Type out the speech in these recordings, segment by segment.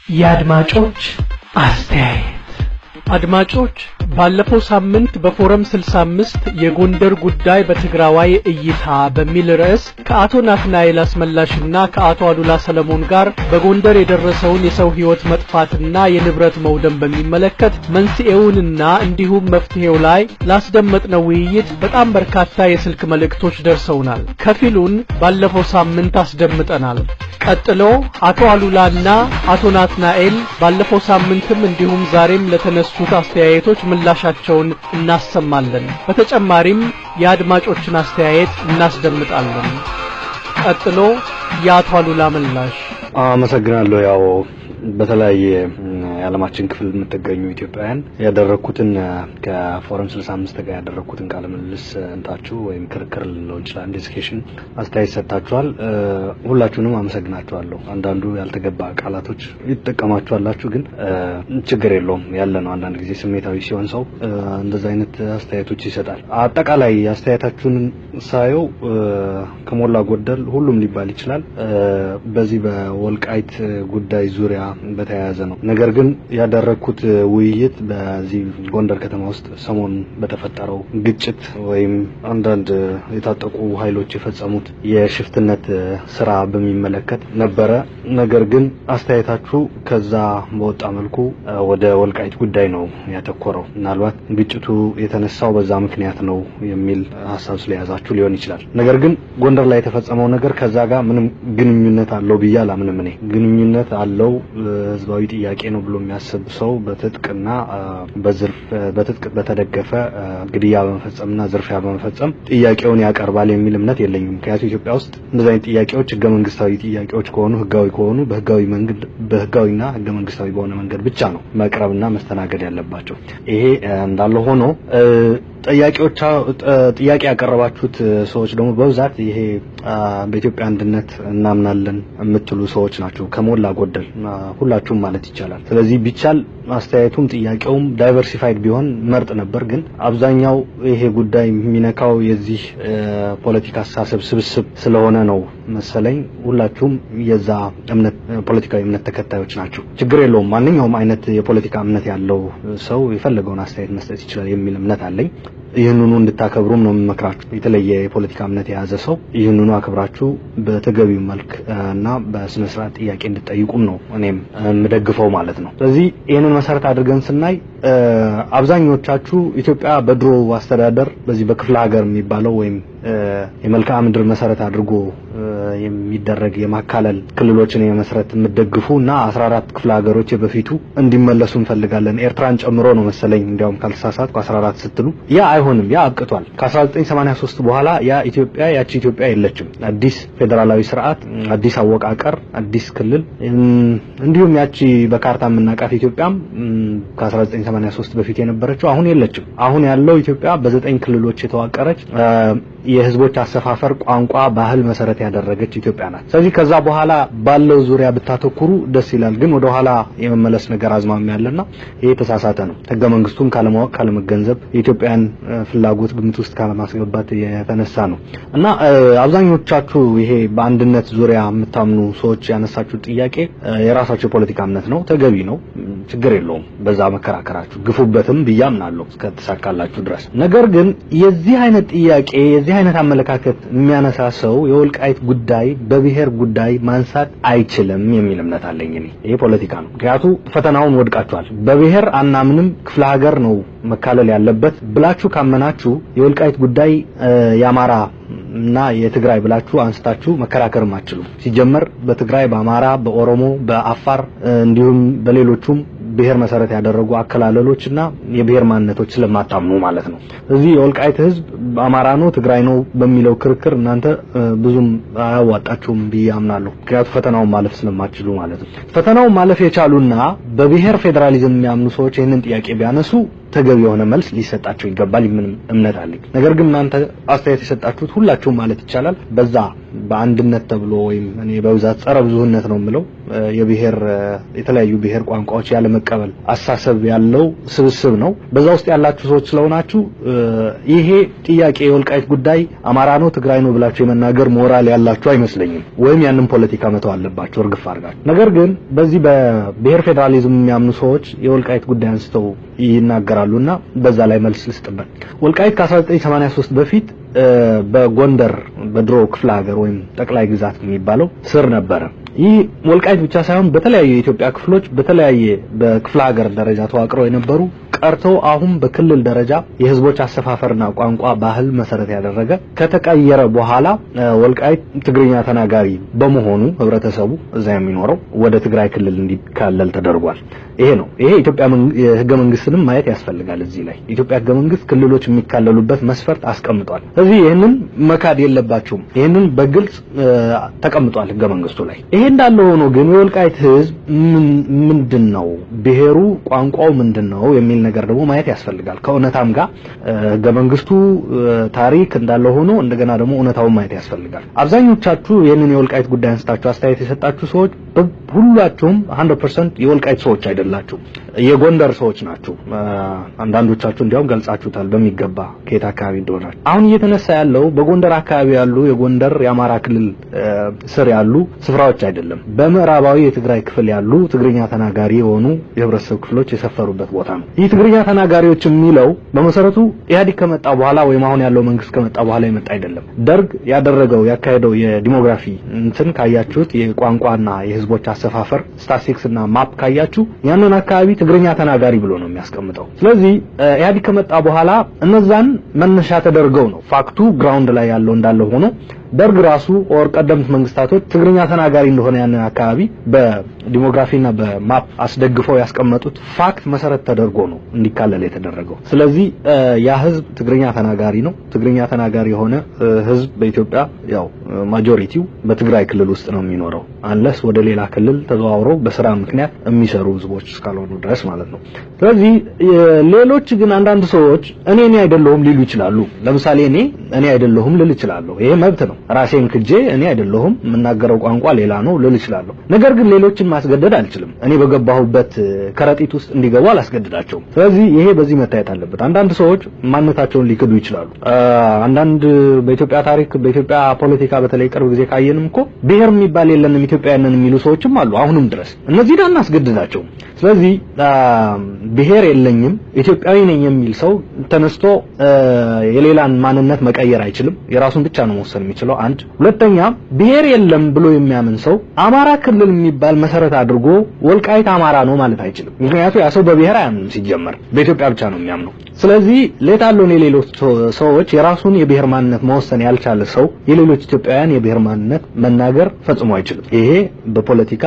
የአድማጮች አስተያየት። አድማጮች፣ ባለፈው ሳምንት በፎረም 65 የጎንደር ጉዳይ በትግራዋይ እይታ በሚል ርዕስ ከአቶ ናትናኤል አስመላሽና ከአቶ አሉላ ሰለሞን ጋር በጎንደር የደረሰውን የሰው ሕይወት መጥፋትና የንብረት መውደም በሚመለከት መንስኤውንና እንዲሁም መፍትሄው ላይ ላስደመጥነው ውይይት በጣም በርካታ የስልክ መልእክቶች ደርሰውናል። ከፊሉን ባለፈው ሳምንት አስደምጠናል። ቀጥሎ አቶ አሉላና አቶ ናትናኤል ባለፈው ሳምንትም እንዲሁም ዛሬም ለተነሱት አስተያየቶች ምላሻቸውን እናሰማለን። በተጨማሪም የአድማጮችን አስተያየት እናስደምጣለን። ቀጥሎ የአቶ አሉላ ምላሽ። አመሰግናለሁ። ያው በተለያየ የዓለማችን ክፍል የምትገኙ ኢትዮጵያውያን ያደረኩትን ከፎረም 65 ጋር ያደረኩትን ቃለ ምልልስ እንታችሁ ወይም ክርክር ልንለው እንችላለን፣ discussion አስተያየት ሰጥታችኋል። ሁላችሁንም አመሰግናችኋለሁ። አንዳንዱ ያልተገባ ቃላቶች ይጠቀማችኋላችሁ፣ ግን ችግር የለውም፣ ያለ ነው። አንዳንድ ጊዜ ስሜታዊ ሲሆን ሰው እንደዛ አይነት አስተያየቶች ይሰጣል። አጠቃላይ አስተያየታችሁን ሳየው ከሞላ ጎደል ሁሉም ሊባል ይችላል በዚህ በወልቃይት ጉዳይ ዙሪያ በተያያዘ ነው። ነገር ግን ያደረኩት ውይይት በዚህ ጎንደር ከተማ ውስጥ ሰሞኑን በተፈጠረው ግጭት ወይም አንዳንድ የታጠቁ ኃይሎች የፈጸሙት የሽፍትነት ስራ በሚመለከት ነበረ። ነገር ግን አስተያየታችሁ ከዛ በወጣ መልኩ ወደ ወልቃይት ጉዳይ ነው ያተኮረው። ምናልባት ግጭቱ የተነሳው በዛ ምክንያት ነው የሚል ሀሳብ ስለያዛችሁ ሊሆን ይችላል። ነገር ግን ጎንደር ላይ የተፈጸመው ነገር ከዛ ጋር ምንም ግንኙነት አለው ብዬ አላምንም። እኔ ግንኙነት አለው፣ ህዝባዊ ጥያቄ ነው ብሎ የሚያስብ ሰው በትጥቅና በዝርፍ በትጥቅ በተደገፈ ግድያ በመፈጸምና ዝርፊያ በመፈጸም ጥያቄውን ያቀርባል የሚል እምነት የለኝም። ምክንያቱም ኢትዮጵያ ውስጥ እንደዚህ አይነት ጥያቄዎች ህገ መንግስታዊ ጥያቄዎች ከሆኑ፣ ህጋዊ ከሆኑ፣ በህጋዊ መንገድ፣ በህጋዊና ህገ መንግስታዊ በሆነ መንገድ ብቻ ነው መቅረብና መስተናገድ ያለባቸው። ይሄ እንዳለ ሆኖ ጥያቄዎች ጥያቄ ያቀረባችሁት ሰዎች ደግሞ በብዛት ይሄ በኢትዮጵያ አንድነት እናምናለን የምትሉ ሰዎች ናቸው፣ ከሞላ ጎደል ሁላችሁም ማለት ይቻላል። ስለዚህ ቢቻል አስተያየቱም ጥያቄውም diversified ቢሆን መርጥ ነበር። ግን አብዛኛው ይሄ ጉዳይ የሚነካው የዚህ ፖለቲካ አስተሳሰብ ስብስብ ስለሆነ ነው መሰለኝ ሁላችሁም የዛ እምነት፣ ፖለቲካዊ እምነት ተከታዮች ናቸው። ችግር የለውም። ማንኛውም አይነት የፖለቲካ እምነት ያለው ሰው የፈለገውን አስተያየት መስጠት ይችላል የሚል እምነት አለኝ። ይህንኑ እንድታከብሩም ነው የምመክራችሁ። የተለየ የፖለቲካ እምነት የያዘ ሰው ይህንኑ አክብራችሁ በተገቢው መልክ እና በስነ ስርዓት ጥያቄ እንድጠይቁም ነው እኔም የምደግፈው ማለት ነው። ስለዚህ ይህንን መሰረት አድርገን ስናይ አብዛኞቻችሁ ኢትዮጵያ በድሮ አስተዳደር በዚህ በክፍለ ሀገር የሚባለው ወይም የመልክዓ ምድር መሰረት አድርጎ የሚደረግ የማካለል ክልሎችን የመስረት የምትደግፉ እና 14 ክፍለ ሀገሮች የበፊቱ እንዲመለሱ እንፈልጋለን፣ ኤርትራን ጨምሮ ነው መሰለኝ እንዲያውም ካልተሳሳትኩ 14 ስትሉ፣ ያ አይሆንም። ያ አብቅቷል። ከ1983 በኋላ ያ ኢትዮጵያ፣ ያቺ ኢትዮጵያ የለችም። አዲስ ፌዴራላዊ ስርዓት፣ አዲስ አወቃቀር፣ አዲስ ክልል፣ እንዲሁም ያቺ በካርታ የምናውቃት ኢትዮጵያም ከ1983 በፊት የነበረችው አሁን የለችም። አሁን ያለው ኢትዮጵያ በዘጠኝ ክልሎች የተዋቀረች፣ የህዝቦች አሰፋፈር፣ ቋንቋ፣ ባህል መሰረት ያደረገች ኢትዮጵያ ናት። ስለዚህ ከዛ በኋላ ባለው ዙሪያ ብታተኩሩ ደስ ይላል። ግን ወደ ኋላ የመመለስ ነገር አዝማሚያ ያለና ይሄ የተሳሳተ ነው። ህገ መንግስቱን ካለማወቅ፣ ካለመገንዘብ፣ የኢትዮጵያን ፍላጎት ግምት ውስጥ ካለማስገባት የተነሳ ነው። እና አብዛኞቻችሁ ይሄ በአንድነት ዙሪያ የምታምኑ ሰዎች ያነሳችሁ ጥያቄ የራሳችሁ የፖለቲካ እምነት ነው፣ ተገቢ ነው፣ ችግር የለውም። በዛ መከራከራችሁ ግፉበትም ብዬ አምናለሁ እስከተሳካላችሁ ድረስ። ነገር ግን የዚህ አይነት ጥያቄ፣ የዚህ አይነት አመለካከት የሚያነሳ ሰው የወልቃይት ጉዳይ በብሔር ጉዳይ ማንሳት አይችልም የሚል እምነት አለኝ እኔ። ይሄ ፖለቲካ ነው። ምክንያቱ ፈተናውን ወድቃችኋል። በብሔር አናምንም፣ ክፍለ ሀገር ነው መካለል ያለበት ብላችሁ ካመናችሁ የወልቃይት ጉዳይ የአማራ እና የትግራይ ብላችሁ አንስታችሁ መከራከርም አትችሉም። ሲጀመር በትግራይ፣ በአማራ፣ በኦሮሞ፣ በአፋር እንዲሁም በሌሎቹም ብሔር መሰረት ያደረጉ አከላለሎች እና የብሔር ማንነቶች ስለማታምኑ ማለት ነው። እዚህ የወልቃይት ህዝብ አማራ ነው፣ ትግራይ ነው በሚለው ክርክር እናንተ ብዙም አያዋጣችሁም ብዬ አምናለሁ። ምክንያቱ ፈተናውን ማለፍ ስለማትችሉ ማለት ነው። ፈተናውን ማለፍ የቻሉና በብሔር ፌዴራሊዝም የሚያምኑ ሰዎች ይህንን ጥያቄ ቢያነሱ ተገቢ የሆነ መልስ ሊሰጣቸው ይገባል የሚል እምነት አለኝ። ነገር ግን እናንተ አስተያየት የሰጣችሁት ሁላችሁም ማለት ይቻላል በዛ በአንድነት ተብሎ ወይም እኔ በብዛት ጸረ ብዙህነት ነው የምለው የብሔር የተለያዩ ብሔር ቋንቋዎች ያለ መቀበል አሳሰብ ያለው ስብስብ ነው። በዛ ውስጥ ያላችሁ ሰዎች ስለሆናችሁ ይሄ ጥያቄ የወልቃይት ጉዳይ አማራ ነው ትግራይ ነው ብላችሁ የመናገር ሞራል ያላችሁ አይመስለኝም፣ ወይም ያንን ፖለቲካ መተው አለባችሁ እርግፍ አድርጋችሁ። ነገር ግን በዚህ በብሔር ፌደራሊዝም የሚያምኑ ሰዎች የወልቃይት ጉዳይ አንስተው ይናገራሉና በዛ ላይ መልስ ልስጥበት። ወልቃይት ከ1983 በፊት በጎንደር በድሮ ክፍለ ሀገር ወይም ጠቅላይ ግዛት የሚባለው ስር ነበረ። ይህ ወልቃይት ብቻ ሳይሆን በተለያዩ የኢትዮጵያ ክፍሎች በተለያየ በክፍለ ሀገር ደረጃ ተዋቅረው የነበሩ ቀርተው አሁን በክልል ደረጃ የህዝቦች አሰፋፈርና ቋንቋ ባህል መሰረት ያደረገ ከተቀየረ በኋላ ወልቃይት ትግርኛ ተናጋሪ በመሆኑ ህብረተሰቡ እዛ የሚኖረው ወደ ትግራይ ክልል እንዲካለል ተደርጓል። ይሄ ነው። ይሄ ኢትዮጵያ ህገ መንግስትንም ማየት ያስፈልጋል። እዚህ ላይ ኢትዮጵያ ህገ መንግስት ክልሎች የሚካለሉበት መስፈርት አስቀምጧል። ስለዚህ ይሄንን መካድ የለባችሁም። ይሄንን በግልጽ ተቀምጧል ህገ መንግስቱ ላይ። ይሄ እንዳለ ሆኖ ግን የወልቃይት ህዝብ ምንድነው ብሔሩ ቋንቋው ምንድነው የሚል ነገር ደግሞ ማየት ያስፈልጋል። ከእውነታም ጋር ህገ መንግስቱ ታሪክ እንዳለ ሆኖ እንደገና ደግሞ እውነታውን ማየት ያስፈልጋል። አብዛኞቻችሁ ይሄንን የወልቃይት ጉዳይ አንስታችሁ አስተያየት የሰጣችሁ ሰዎች ሁላችሁም 100% የወልቃይት ሰዎች አይደላችሁም፣ የጎንደር ሰዎች ናችሁ። አንዳንዶቻችሁ እንዲያውም ገልጻችሁታል በሚገባ ከየት አካባቢ እንደሆናችሁ። አሁን እየተነሳ ያለው በጎንደር አካባቢ ያሉ የጎንደር የአማራ ክልል ስር ያሉ ስፍራዎች አይደለም። በምዕራባዊ የትግራይ ክፍል ያሉ ትግርኛ ተናጋሪ የሆኑ የህብረተሰብ ክፍሎች የሰፈሩበት ቦታ ነው። ይህ ትግርኛ ተናጋሪዎች የሚለው በመሰረቱ ኢህአዴግ ከመጣ በኋላ ወይም አሁን ያለው መንግስት ከመጣ በኋላ የመጣ አይደለም። ደርግ ያደረገው ያካሄደው የ demography እንትን ካያችሁት የቋንቋና የህዝቦች አሰፋፈር ስታቲስቲክስ እና map ካያችሁ ያንን አካባቢ ትግርኛ ተናጋሪ ብሎ ነው የሚያስቀምጠው። ስለዚህ ኢህአዴግ ከመጣ በኋላ እነዛን መነሻ ተደርገው ነው fact ኡ ground ላይ ያለው እንዳለ ሆኖ ደርግ ራሱ or ቀደምት መንግስታቶች ትግርኛ ተናጋሪ እንደሆነ ያንን አካባቢ በ demography ና በ map አስደግፈው ያስቀመጡት fact መሰረት ተደርጎ ነው እንዲካለል የተደረገው። ስለዚህ ያ ህዝብ ትግርኛ ተናጋሪ ነው። ትግርኛ ተናጋሪ የሆነ ህዝብ በኢትዮጵያ ያው majority ው በትግራይ ክልል ውስጥ ነው የሚኖረው unless ወደ ሌላ ክልል ተዘዋውረው በስራ ምክንያት የሚሰሩ ህዝቦች እስካልሆኑ ድረስ ማለት ነው። ስለዚህ ሌሎች ግን አንዳንድ ሰዎች እኔ አይደለሁም ሊሉ ይችላሉ። ለምሳሌ እኔ አይደለሁም ልል እችላለሁ። ይሄ መብት ነው። ራሴን ክጄ እኔ አይደለሁም የምናገረው ቋንቋ ሌላ ነው ልል እችላለሁ። ነገር ግን ሌሎችን ማስገደድ አልችልም። እኔ በገባሁበት ከረጢት ውስጥ እንዲገቡ አላስገድዳቸውም። ስለዚህ ይሄ በዚህ መታየት አለበት። አንዳንድ ሰዎች ማንነታቸውን ሊክዱ ይችላሉ። አንዳንድ በኢትዮጵያ ታሪክ በኢትዮጵያ ፖለቲካ በተለይ ቅርብ ጊዜ ካየንም እኮ ብሔር የሚባል የለንም ኢትዮጵያውያን የሚሉ ሰዎችም አሉ አሁንም ድረስ። እነዚህ አናስገድዳቸውም። ስለዚህ ብሔር የለኝም ኢትዮጵያዊ ነኝ የሚል ሰው ተነስቶ የሌላን ማንነት መቀየር አይችልም። የራሱን ብቻ ነው መወሰን የሚችለው። አንድ ሁለተኛ ብሔር የለም ብሎ የሚያምን ሰው አማራ ክልል የሚባል መሰረት አድርጎ ወልቃይት አማራ ነው ማለት አይችልም። ምክንያቱም ያ ሰው በብሔር አያምንም፣ ሲጀመር በኢትዮጵያ ብቻ ነው የሚያምነው። ስለዚህ ሌታሎን የሌሎች ሰዎች የራሱን የብሔር ማንነት መወሰን ያልቻለ ሰው የሌሎች ኢትዮጵያውያን የብሔር ማንነት መናገር ፈጽሞ አይችልም። ይሄ በፖለቲካ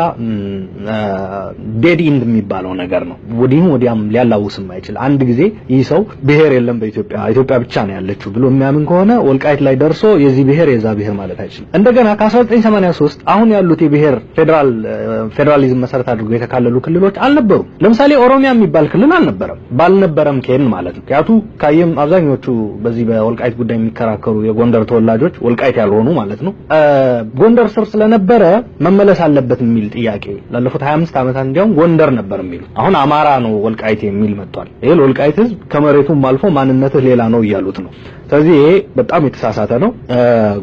dead end የሚባለው ነገር ነው። ወዲህም ወዲያም ሊያላውስም አይችል። አንድ ጊዜ ይህ ሰው ብሔር የለም በኢትዮጵያ ኢትዮጵያ ብቻ ነው ያለችው ብሎ የሚያምን ከሆነ ወልቃይት ላይ ደርሶ የዚህ ብሔር የዛ ብሔር ማለት አይችልም። እንደገና ከ1983 አሁን ያሉት የብሔር ፌደራሊዝም መሰረት አድርጎ የተካለሉ ክልሎች አልነበሩም። ለምሳሌ ኦሮሚያ የሚባል ክልል አልነበረም። ባልነበረም ኬን ማለት ነው። ያቱ ካየም አብዛኞቹ በዚህ በወልቃይት ጉዳይ የሚከራከሩ የጎንደር ተወላጆች ወልቃይት ያልሆኑ ማለት ነው ጎንደር ስር ስለነበረ መመለስ አለበት የሚል ጥያቄ ላለፉት 25 ዓመታት እንዲያውም ጎንደር ነበር የሚሉት። አሁን አማራ ነው ወልቃይት የሚል መጥቷል። ይሄ ለወልቃይት ህዝብ ከመሬቱም አልፎ ማንነትህ ሌላ ነው እያሉት ነው። ስለዚህ ይሄ በጣም የተሳሳተ ነው።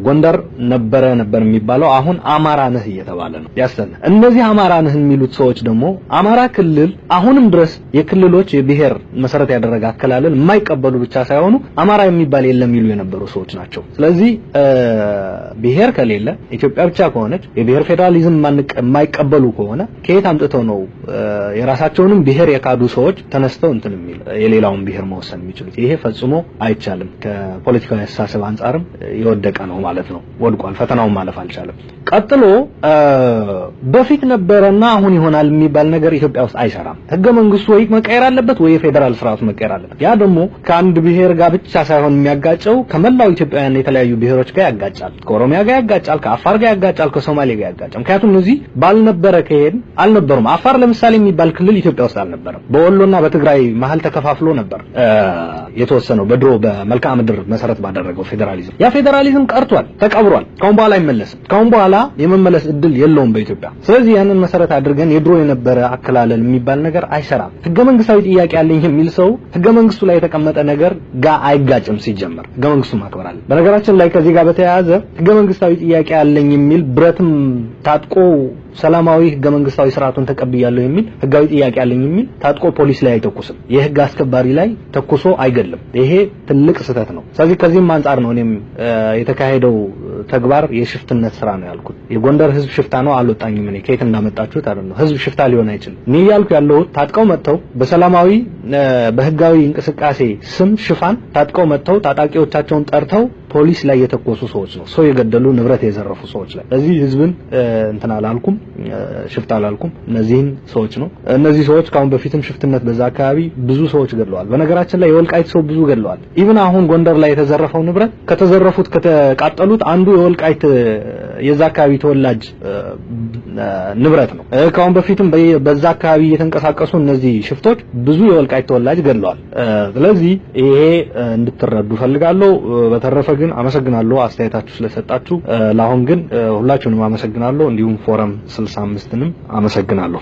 ጎንደር ነበር የሚባለው አሁን አማራ ነህ እየተባለ ነው። ያሰነ እነዚህ አማራ ነህ የሚሉት ሰዎች ደግሞ አማራ ክልል አሁንም ድረስ የክልሎች የብሔር መሰረት ያደረገ አከላለል የማይቀበሉ ብቻ ሳይሆኑ አማራ የሚባል የለም ይሉ የነበሩ ሰዎች ናቸው። ስለዚህ ብሔር ከሌለ ኢትዮጵያ ብቻ ከሆነች የብሔር ፌደራሊዝም የማይቀበሉ ከሆነ ከየት አምጥተው ነው የራሳቸውንም ብሔር የካዱ ሰዎች ተነስተው እንትን የሚል የሌላውን ብሔር መወሰን የሚችሉት? ይሄ ፈጽሞ አይቻልም። ከፖለቲካዊ አስተሳሰብ አንጻርም የወደቀ ነው ማለት ነው። ወድቋል። ፈተናውን ማለፍ አልቻለም። ቀጥሎ በፊት ነበረና አሁን ይሆናል የሚባል ነገር ኢትዮጵያ ውስጥ አይሰራም። ህገ መንግስቱ ወይ መቀየር አለበት ወይ የፌዴራል ስርዓቱ መቀየር አለበት። ያ ደግሞ ከአንድ ብሔር ጋር ብቻ ሳይሆን የሚያጋጨው ከመላው ኢትዮጵያውያን የተለያዩ ብሔሮች ጋር ያጋጫል። ከኦሮሚያ ጋር ያጋጫል፣ ከአፋር ጋር ያጋጫል፣ ከሶማሌ ጋር ያጋጫል። ምክንያቱም እነዚህ ባልነበረ ከሄድ አልነበሩም። አፋር ለምሳሌ የሚባል ክልል ኢትዮጵያ ውስጥ አልነበረም። በወሎና በትግራይ መሀል ተከፋፍሎ ነበር የተወሰነው በድሮ በመልክዓ ምድር መሰረት ባደረገው ፌዴራሊዝም። ያ ፌዴራሊዝም ቀርቷል፣ ተቀብሯል። ካሁን በኋላ አይመለስም። ካሁን በኋላ የመመለስ እድል የለውም በኢትዮጵያ። ስለዚህ ያንን መሰረት አድርገን የድሮ የነበረ አከላለል የሚባል ነገር አይሰራም። ህገ መንግስታዊ ጥያቄ አለኝ የሚል ሰው ህገ መንግስቱ ላይ የተቀመጠ ነገር ጋር አይጋጭም። ሲጀመር ህገ መንግስቱ ማክበር አለ። በነገራችን ላይ ከዚህ ጋር በተያያዘ ህገ መንግስታዊ ጥያቄ አለኝ የሚል ብረትም ታጥቆ ሰላማዊ ህገ መንግስታዊ ስርዓቱን ተቀብያለሁ የሚል ህጋዊ ጥያቄ አለኝ የሚል ታጥቆ ፖሊስ ላይ አይተኩስም። የህግ አስከባሪ ላይ ተኩሶ አይገድልም። ይሄ ትልቅ ስህተት ነው። ስለዚህ ከዚህም አንጻር ነው እኔም የተካሄደው ተግባር የሽፍትነት ስራ ነው ያልኩት። የጎንደር ህዝብ ሽፍታ ነው አልወጣኝም። እኔ ከየት እንዳመጣችሁት አይደለም። ህዝብ ሽፍታ ሊሆን አይችልም። እኔ እያልኩ ያለሁት ታጥቀው መጥተው በሰላማዊ በህጋዊ እንቅስቃሴ ስም ሽፋን ታጥቀው መጥተው ታጣቂዎቻቸውን ጠርተው ፖሊስ ላይ የተኮሱ ሰዎች ነው፣ ሰው የገደሉ ንብረት የዘረፉ ሰዎች ላይ። ስለዚህ ህዝብን እንትን አላልኩም፣ ሽፍታ አላልኩም። እነዚህን ሰዎች ነው። እነዚህ ሰዎች ካሁን በፊትም ሽፍትነት በዛ አካባቢ ብዙ ሰዎች ገድለዋል። በነገራችን ላይ የወልቃይት ሰው ብዙ ገድለዋል። Even አሁን ጎንደር ላይ የተዘረፈው ንብረት ከተዘረፉት ከተቃጠሉት አንዱ የወልቃይት የዛ አካባቢ ተወላጅ ንብረት ነው። ካሁን በፊትም በዛ አካባቢ እየተንቀሳቀሱ እነዚህ ሽፍቶች ብዙ የወልቃይት ተወላጅ ገድለዋል። ስለዚህ ይሄ እንድትረዱ ፈልጋለሁ። በተረፈ ግን አመሰግናለሁ አስተያየታችሁ ስለሰጣችሁ። ለአሁን ግን ሁላችሁንም አመሰግናለሁ። እንዲሁም ፎረም 65ንም አመሰግናለሁ።